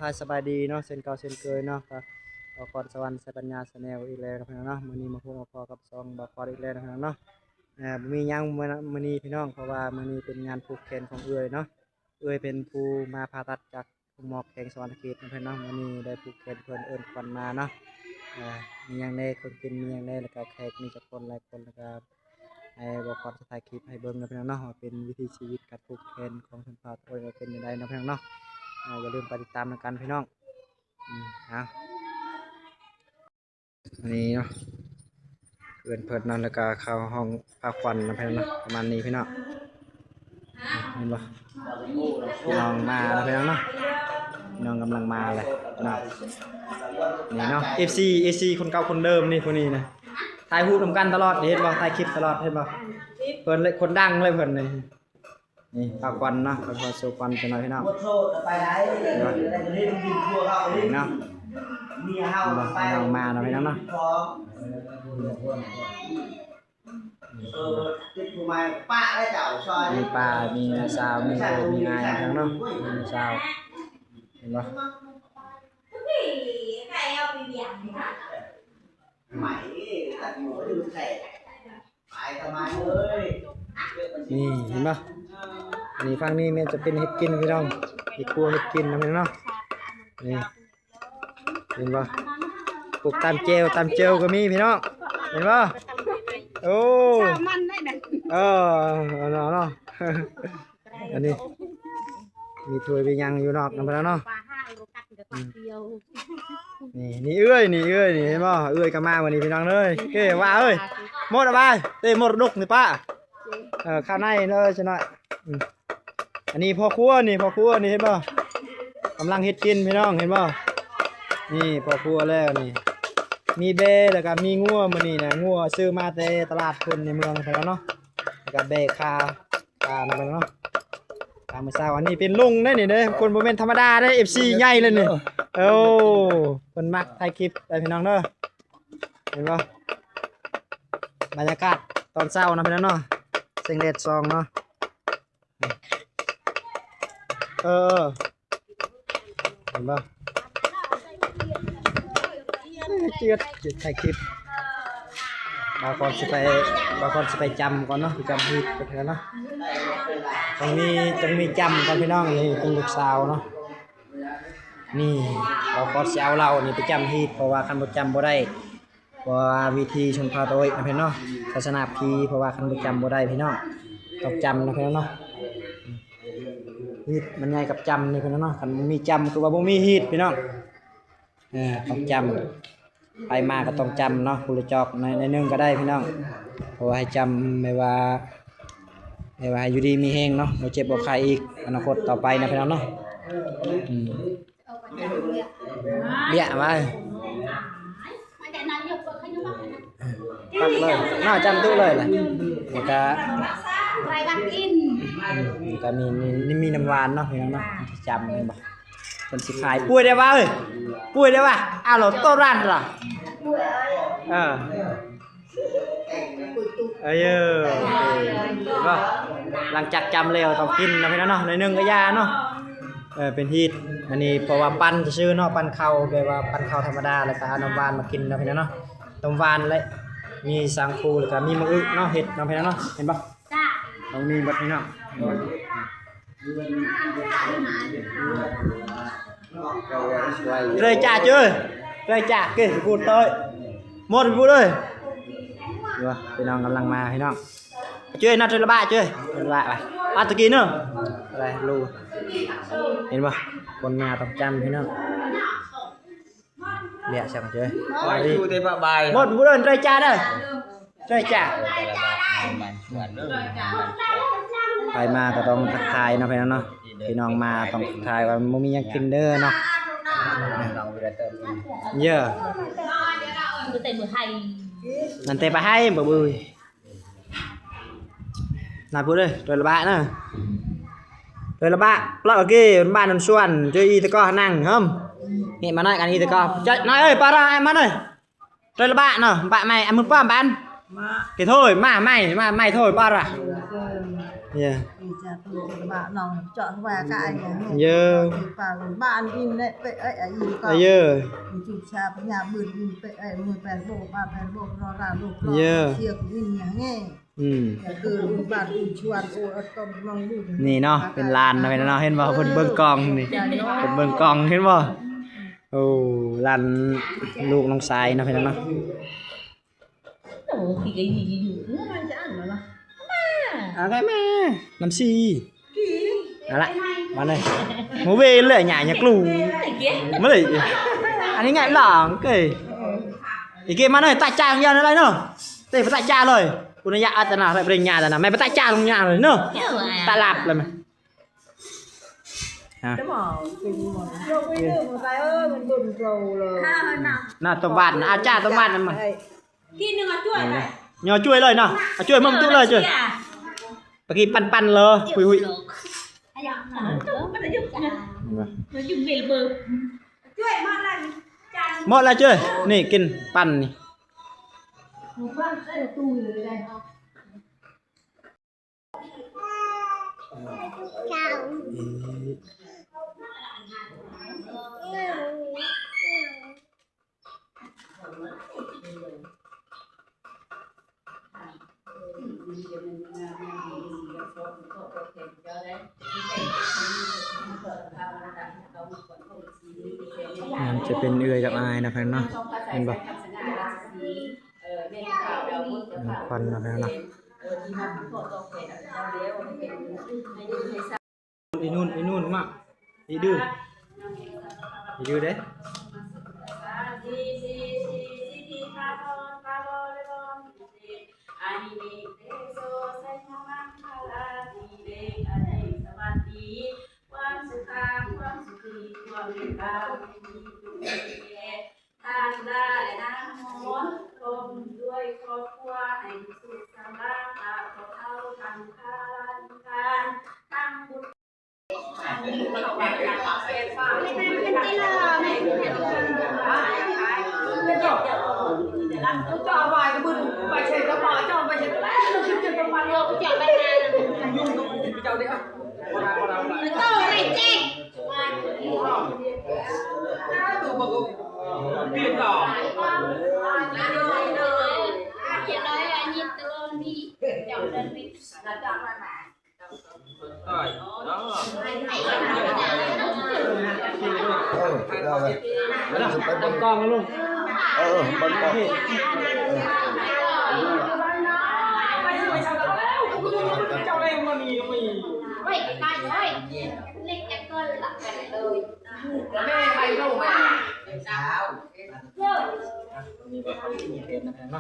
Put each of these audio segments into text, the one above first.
ພາຍສະບາຍດີເນາະ ເຊັ່ນເກົ່າເຊັ່ນເຄີຍເນາະ ກັບບ່າວຄອນສະຫວັນໄຊປັນຍາ Channel ອີກແລ້ວເນາະ ພີ່ນ້ອງເນາະ. ມື້ນີ້ມາພົບມາພໍ້ກັບຊ່ອງບ່າວຄອນອີກແລ້ວເນາະ ພີ່ນ້ອງເນາະ. ເອີ ບໍ່ມີຫຍັງມື້ ມື້ນີ້ພີ່ນ້ອງ ເພາະວ່າມື້ນີ້ເປັນງານຜູກແຂນຂອງເອື້ອຍເນາະ. ເອື້ອຍເປັນຜູ້ມາຜ່າຕັດຈາກໂຮງໝໍແຂວງສະຫວັນນະເຂດເນາະ ພີ່ນ້ອງ. ມື້ນີ້ໄດ້ຜູກແຂນເພິ່ນ ເອີ້ນຂວັນມາເນາະ. ເອີ ມີຫຍັງແດ່ ເຄື່ອງກິນມີຫຍັງແດ່ ແລ້ວກະແຂກມີຈັກຄົນຫຼາຍຄົນ ແລ້ວກະ ໃຫ້ບ່າວຄອນຊິຖ່າຍຄລິບໃຫ້ເບິ່ງເນາະ ພີ່ນ້ອງເນາະ ວ່າເປັນວິຖີຊີວິດການຜູກແຂນຂອງຊົນເຜົ່າຕາໂອ້ຍວ່າເປັນແນວໃດເນາະ ພີ່ນ້ອງເນາະ. ເອີ ຢ່າລືມໄປຕິດຕາມນຳກັນ ພີ່ນ້ອງ. ອືມ ເອົາ ອັນນີ້ເນາະ ເຮືອນເພິ່ນເນາະ ແລ້ວກະເຂົ້າຫ້ອງພາຂວັນເນາະ ພີ່ນ້ອງເນາະ ປະມານນີ້ ພີ່ນ້ອງ. ເຫັນບໍ່ ພີ່ນ້ອງມາແລ້ວ ພີ່ນ້ອງເນາະ ພີ່ນ້ອງກຳລັງມາແລ້ວເນາະ. ນີ້ເນາະ ເອັຟຊີ ເອັຟຊີ ຄົນເກົ່າຄົນເດີມນີ້ ຜູ້ນີ້ນະ ຖ່າຍຮູບນຳກັນຕະຫຼອດ ເຫັນບໍ່ ຖ່າຍຄລິບຕະຫຼອດ ເຫັນບໍ່. ເພິ່ນເລີຍ ຄົນດັງເລີຍເພິ່ນນີ້. ນີ້ພາຂວັນເນາະ ພາຂວັນສູ່ຂວັນຈັກໜ້ອຍ ພີ່ນ້ອງ. ນີ້ເນາະ ພີ່ນ້ອງມາເນາະ ພີ່ນ້ອງເນາະ. ມີປ້າ ມີນ້າສາວ ມີໂອ້ ມີອ້າຍເນາະ ພີ່ນ້ອງເນາະ ມີນ້າສາວ ເຫັນບໍ່. ນີ້ເຫັນບໍ່ ນີ້ຝັ່ງນີ້ແມ່ນຈະເປັນເຮັດກິນ ພີ່ນ້ອງ ເຮັດຄົວເຮັດກິນນະ ພີ່ນ້ອງເນາະ. ນີ້ ເຫັນບໍ່ ປູກຕຳແຈ່ວ ຕຳແຈ່ວກໍມີ ພີ່ນ້ອງ ເຫັນບໍ່. ໂອ້ ເອີ ເອົາເນາະ ເອົາເນາະ. ອັນນີ້ມີຖ້ວຍມີຫຍັງຢູ່ນອກນຳເພິ່ນເນາະ. ອືມ ນີ້ ນີ້ເອື້ອຍ ນີ້ເອື້ອຍ ນີ້ເຫັນບໍ່ ເອື້ອຍກໍມາມື້ນີ້ ພີ່ນ້ອງເອີຍ. ເກວ່າເອີຍ ໝົດລະບາຍ ເຕະມໍລະດົກນີ້ປະ ເອີ ຂ້າງໃນເລີຍຊະໜ້ອຍ. ອືມ ອັນນີ້ພໍ່ຄົວ ນີ້ພໍ່ຄົວ ນີ້ເຫັນບໍ່ ກຳລັງເຮັດກິນ ພີ່ນ້ອງ ເຫັນບໍ່. ນີ້ພໍ່ຄົວແລ້ວນີ້ ມີແບ້ ແລ້ວກໍມີງົວ ມື້ນີ້ນະ ງົວຊື້ມາແຕ່ຕະຫຼາດພຸ້ນໃນເມືອງພຸ້ນເນາະ ແລ້ວກໍແບ້ຄາ ອ່າ ນັ້ນເນາະ ຕາມມື້ເຊົ້າ. ອັນນີ້ເປັນລຸງເດ້ນີ້ເດ້ ຄົນບໍ່ແມ່ນທຳມະດາເດ້ ເອັຟຊີໃຫຍ່ເລີຍນີ້. ໂອ້ ເພິ່ນມັກຖ່າຍຄລິບເດີພີ່ນ້ອງເດີ ເຫັນບໍ່ ບັນຍາກາດຕອນເຊົ້າເນາະ ພີ່ນ້ອງເນາະ ແສງແດດສ່ອງເນາະ. ເອີ ເຫັນບໍ່ ເຈືອດ ເຈືອດ ຖ່າຍຄລິບ. ບ່າວຄອນຊິໄປ ບ່າວຄອນຊິໄປຈຳກ່ອນເນາະ ໄປຈຳຮີດກ່ອນເນາະ. ຕ້ອງມີ ຕ້ອງມີຈຳກ່ອນ ພີ່ນ້ອງ ນີ້ເປັນລູກສາວເນາະ. ນີ້ ບ່າວຄອນຊິເອົາເຫຼົ້ານີ້ໄປຈຳຮີດ ເພາະວ່າຄັນບໍ່ຈຳບໍ່ໄດ້ ເພາະວ່າວິທີຊົນເຜົ່າຕາໂອ້ຍນະພີ່ນ້ອງເນາະ ສາສະໜາຜີ ເພາະວ່າຄັນບໍ່ຈຳບໍ່ໄດ້ພີ່ນ້ອງ ຕ້ອງຈຳນະພີ່ນ້ອງເນາະ. ຮີດມັນໃຫຍ່ກັບຈຳນີ້ພີ່ນ້ອງເນາະ ຄັນບໍ່ມີຈຳຄືວ່າບໍ່ມີຮີດພີ່ນ້ອງ. ເອີ ຕ້ອງຈຳ ໃຜມາກໍຕ້ອງຈຳເນາະ ຜູ້ລະຈອກໜ້ອຍໜຶ່ງກໍໄດ້ພີ່ນ້ອງ ເພາະວ່າໃຫ້ຈຳແບບວ່າ ແບບວ່າໃຫ້ຢູ່ດີມີແຮງເນາະ ບໍ່ເຈັບບໍ່ໄຂ້ອີກອະນາຄົດຕໍ່ໄປນະພີ່ນ້ອງເນາະ. ອືມ ເບ້ຍວ່າ ປັກເລີຍ ໜ້າຈຳຕຸເລີຍລະ ແລ້ວກະ ອືມ ກະມີ ມີ ມີນ້ຳຫວານເນາະພີ່ນ້ອງເນາະ ຈຳແມ່ນບໍ່ ເພິ່ນຊິຂາຍ ປຸ້ຍໄດ້ວ່າເອີຍ ປຸ້ຍໄດ້ວ່າ ອາໂລໂຕຣານລະ ເອີ. ເອີ ເຫັນບໍ່ ຫຼັງຈາກຈຳແລ້ວຕ້ອງກິນເນາະພີ່ນ້ອງເນາະ ໜ້ອຍໜຶ່ງກໍຢ່າເນາະ. ເອີ ເປັນຮີດ ອັນນີ້ເພາະວ່າປັ່ນຊື່ໆເນາະ ປັ່ນເຂົ້າ ແບບວ່າປັ່ນເຂົ້າທຳມະດາ ແລ້ວກໍເອົານ້ຳຫວານມາກິນເນາະພີ່ນ້ອງເນາະ. ນ້ຳຫວານ ແລະ ມີສັງຄູ ແລ້ວກໍມີໝາກອຶເນາະ ເຮັດເນາະພີ່ນ້ອງເນາະ ເຫັນບໍ່ ຕ້ອງມີໝົດພີ່ນ້ອງ. ເລີຍຈ້າເຈົ້ຍ ເລີຍຈ້າເກຍກູເຕີຍ ໝົດພຸ້ນເລີຍ. ເດີ ພີ່ນ້ອງກຳລັງມາພີ່ນ້ອງ ເຈ້ຍ ນັດເລີຍລະບະເຈ້ຍ ເລີຍລະບະ ປາຕະກີເນາະ ອະໄລລູ ເຫັນບໍ່ ຄົນມາຕ້ອງຈຳພີ່ນ້ອງ. ເລຍຊັ້ນເຈ້ຍ ໝົດພຸ້ນເດີ ເລີຍຈ້າເດີ ເລີຍຈ້າ. ໃຜມາກໍຕ້ອງທັກທາຍເນາະພີ່ນ້ອງເນາະ ພີ່ນ້ອງມາຕ້ອງທັກທາຍວ່າບໍ່ມີຫຍັງກິນເດີເນາະ. ເຢີ ນັ້ນແຕ່ປະໄຮບໍ່ເບິ່ງ ນັດພຸ້ນເດີ ໂຕລະບະເນາະ ໂຕລະບະ ປະເກ ບ້ານນນສວນ ເຈີອີຕະກອນັ່ງເຮີ້ມ ເຮມາໜ້ອຍກັນອີຕະກອ ເຈ້ຍ ນ້ອຍເອີຍ ປາຣາ ມາໜ້ອຍ. ໂຕລະບະເນາະ ບະໄມ້ ອາ ມືປ້ອມບານ ເກໂທຍ ມາໄມ້ ມາໄມ້ໂທຍ ປາຣາ. Ya. Ih, jatuh ke bak nong, cok ke bak kai. Ya. Pal ban in nek pe ai ai in ko. Ya. Cuca penya bun in pe ai mu pen bo pa pen bo ro ra lu. Ya. Sia ku in ya nge. ອືມ ນີ້ເນາະ ເປັນຫຼານເນາະ ເນາະ ເຫັນບໍ່ ເພິ່ນເບິ່ງກ້ອງນີ້ ເພິ່ນເບິ່ງກ້ອງ ເຫັນບໍ່? ໂອ້ ຫຼານລູກນ້ອງຊາຍເນາະ ພີ່ນ້ອງເນາະ. ໂອ້ ພີ່ກໍຢູ່ຢູ່ ເອີ ມັນຈະອັນແລ້ວເນາະ ມາ ເອົາໄດ້ມາ ນ້ຳຊີ ເອົາລະ ມາເລີຍ ມາເວເລີຍ ຫຍ້າຫຍ້າກລູ ມາເລີຍ ອັນນີ້ງ່າຍຫຼອງເກີຍ ອີເກມາເລີຍ ຕາຈາງຢ່າໄດ້ເນາະ. ເຕະປະຕະຈາເລີຍ ຄຸນນະຍະອາຕະນາ ປະລິນຍາຕະນາ ແມ່ປະຕະຈາລົງຍາເລີຍເນາະ ຕະຫຼັບເລີຍແມ່ ຮະ ໜ້າຕົວບາດນະ ອາຈາຕົວບາດນະ ມາ ກິນໜຶ່ງເອົາຈ້ວຍໄປ ຍໍຈ້ວຍເລີຍເນາະ ເອົາຈ້ວຍມາປະຕູເລີຍ ຈ້ວຍ ປະກີປັນໆເລີຍ ຫຸຍໆ ມອດແລ້ວຈ້ວຍ ນີ້ກິນປັ່ນນີ້. ມັນຈະເປັນເອື້ອຍກັບອ້າຍນະ ເພິ່ນເນາະ ເຫັນບໍ່? ຄວັນນະ ເພິ່ນເນາະ. ອີນູນ ອີນູນມາ ອີດື້ ອີດື້ເດ້. ຄວາມສຸຂະ ຄວາມສຸຂະ ຄວາມເມດຕາ ຂໍໃຫ້ມີແກ່ທ່ານລະ ແລະ ນາງມອນ ພ້ອມດ້ວຍຄອບຄົວ ໃຫ້ສຸກສຳລານ ຕາເຖົ້າທັງຄານ ທັງບຸດ ເອີ ເອີ ເບິ່ງກ່ອນ ເອີ ເບິ່ງກ່ອນ ເອີ ໄປໄປເລີຍ ແມ່ໄປເລີຍ ເອີ ເນາະ.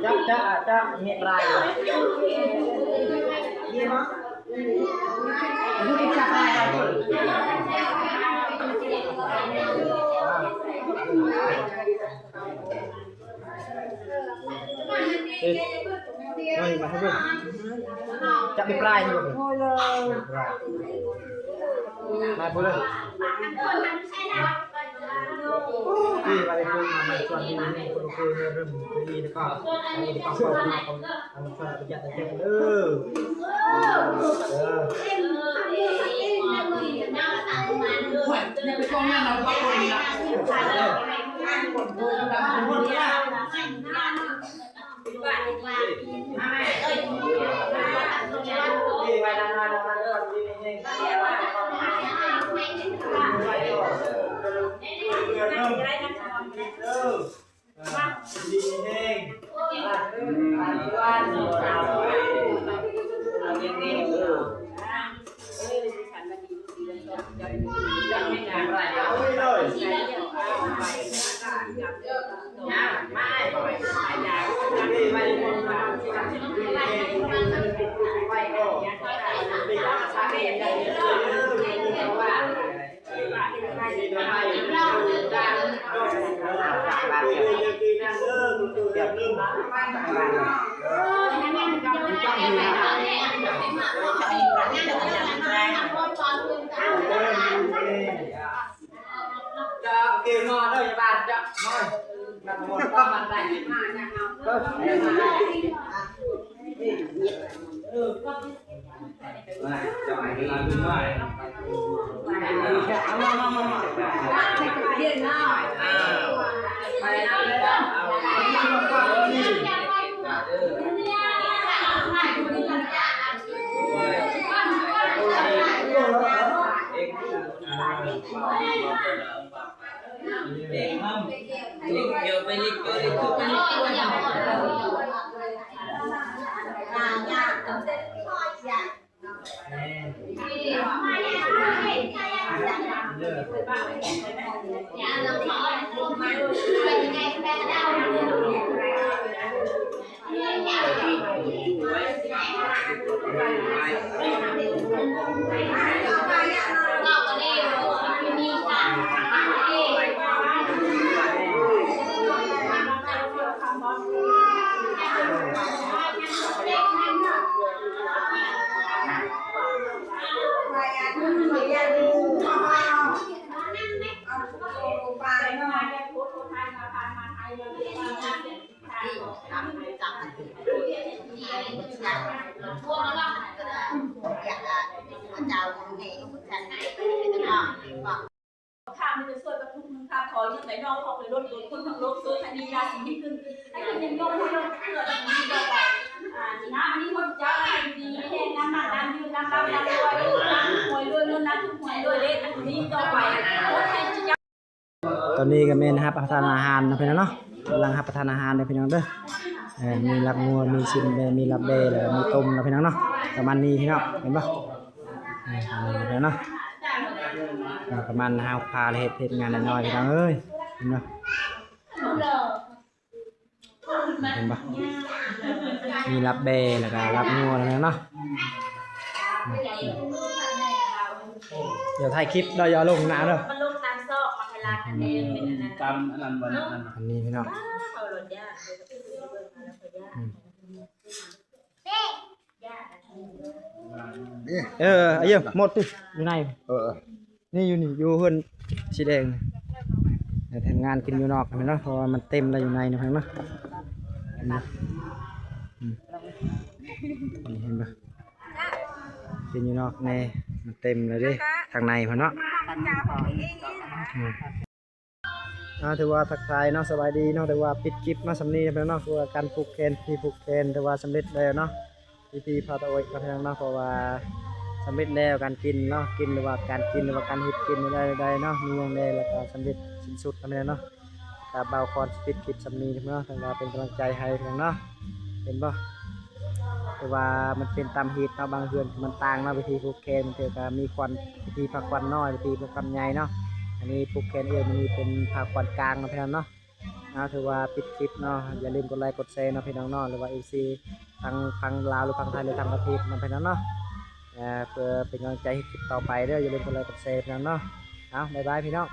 ຈະ ຈະ ຈະມີປາຍ ເອີ ມາເບິ່ງ ຈັບໄປປາຍນີ້ ມາພຸ້ນເລີຍ ທີ່ວ່າໄດ້ເຄີຍມາໃນຊ່ວງນີ້ ຄົນເຄີຍເລີ່ມດີ ແລ້ວກໍອັນນີ້ກໍເຂົ້າມາ ອັນຊ່ວຍປະຢັດແທ້ເດີ ເອີ ດີແຮງ. ຂ້າມີແຕ່ຊ່ວຍບັນທຸກໜຶ່ງຄາ ຂໍເລື່ອງໃດນອກຫ້ອງໃນລົດໂດນຄົນທັງໂລກ ໂຊຄະນີລາສີໃຫ້ຂຶ້ນ ໃຫ້ຂຶ້ນຍັງຍົງໃຫ້ລົງເທື່ອນີ້ຕໍ່ໄປ. ອາ ນະ ອັນນີ້ພະເຈົ້າໃຫ້ຢູ່ດີມີແຮງ ນຳໝານນຳຍືນ ນຳລຳນຳລວຍ ນຳຮວຍລວຍ ນຳຮວຍລວຍເດ້ ອັນນີ້ຕໍ່ໄປ ໂອເຄ. ຕອນນີ້ກໍແມ່ນຮັບປະທານອາຫານເນາະພີ່ນ້ອງເນາະ ກຳລັງຮັບປະທານອາຫານເດີພີ່ນ້ອງເດີ. ເອີ ມີລາບງົວ ມີຊີ້ນແບະ ມີລາບແບ ແລ້ວກໍມີຕົ້ມເນາະພີ່ນ້ອງເນາະ ປະມານນີ້ພີ່ນ້ອງ ເຫັນບໍ່? ເອີ ປະມານນີ້ເນາະ ເອີ ປະມານຫ້າຫົກພາເຮັດ ເຮັດງານນ້ອຍໆ ພີ່ນ້ອງເອີຍ ເຫັນບໍ່? ເຫັນບໍ່? ມີລາບແບ ແລ້ວກໍລາບງົວນຳເນາະ. ດຽວຖ່າຍຄລິບ ດຽວເອົາລົງໜ້າເດີ ມັນລົງຕາມຊອກ ມັນໃຫ້ລາກອັນນີ້ເປັນອັນນັ້ນ ຕາມອັນນັ້ນບໍ່ ອັນນັ້ນບໍ່ ອັນນີ້ພີ່ນ້ອງ ເຂົາລົດຍາກ ອືມ ເອີ ອາເຢີ ໝົດຕິ ຢູ່ໃນ ເອີ ນີ້ຢູ່ນີ້ ຢູ່ເຮືອນສີແດງ ແຕ່ທຳງານກິນຢູ່ນອກແມ່ນເນາະ ເພາະວ່າມັນເຕັມແລ້ວຢູ່ໃນນະ ເຫັນບໍ່? ອືມ ນີ້ເຫັນບໍ່? ກິນຢູ່ນອກແນ່ ມັນເຕັມແລ້ວເດ້ ທາງໃນພຸ້ນເນາະ ອືມ. ອ່າ ຖືວ່າທັກທາຍເນາະ ສະບາຍດີເນາະ ຖືວ່າປິດຄລິບມາສ່ຳນີ້ເນາະ ຄືວ່າການຜູກແຂນ ພິທີຜູກແຂນ ຖືວ່າສຳເລັດແລ້ວເນາະ ພິທີຜາຕະໂອຍ ເນາະ ເພາະວ່າສຳເລັດແລ້ວການກິນເນາະ ກິນ ຫຼືວ່າການກິນ ຫຼືວ່າການເຮັດກິນໃດໆເນາະ ມີຫຍັງແດ່ ແລ້ວກໍສຳເລັດສິ້ນສຸດເນາະ ກໍບ່າວຄອນຊິປິດຄລິບສ່ຳນີ້ເນາະ ຖືວ່າເປັນກຳລັງໃຈໃຫ້ເນາະ ເຫັນບໍ່? ແຕ່ວ່າມັນເປັນຕາມຮີດເນາະ ບາງເຮືອນມັນຕ່າງເນາະ ພິທີຜູກແຂນ ບາງເທື່ອກໍມີຄວັນ ພິທີຜ້າຂວັນນ້ອຍ ພິທີຜ້າຂວັນໃຫຍ່ເນາະ ອັນນີ້ຜູກແຂນເອື້ອຍ ມື້ນີ້ເປັນຜ້າຂວັນກາງເນາະ ພີ່ນ້ອງເນາະ. ເອົາ ຖືວ່າປິດຄລິບເນາະ ຢ່າລືມກົດໄລກົດແຊເນາະ ພີ່ນ້ອງເນາະ ຫຼືວ່າ ເອັຟຊີ ທັງຝັ່ງລາວ ຫຼື ຝັ່ງໄທ ຫຼື ຕ່າງປະເທດເນາະ ພີ່ນ້ອງເນາະ ເພື່ອເປັນກຳລັງໃຈເຮັດຄລິບຕໍ່ໄປເດີ ຢ່າລືມກົດໄລກົດແຊ ພີ່ນ້ອງເນາະ. ເອົາ ບາຍບາຍ ພີ່ນ້ອງ.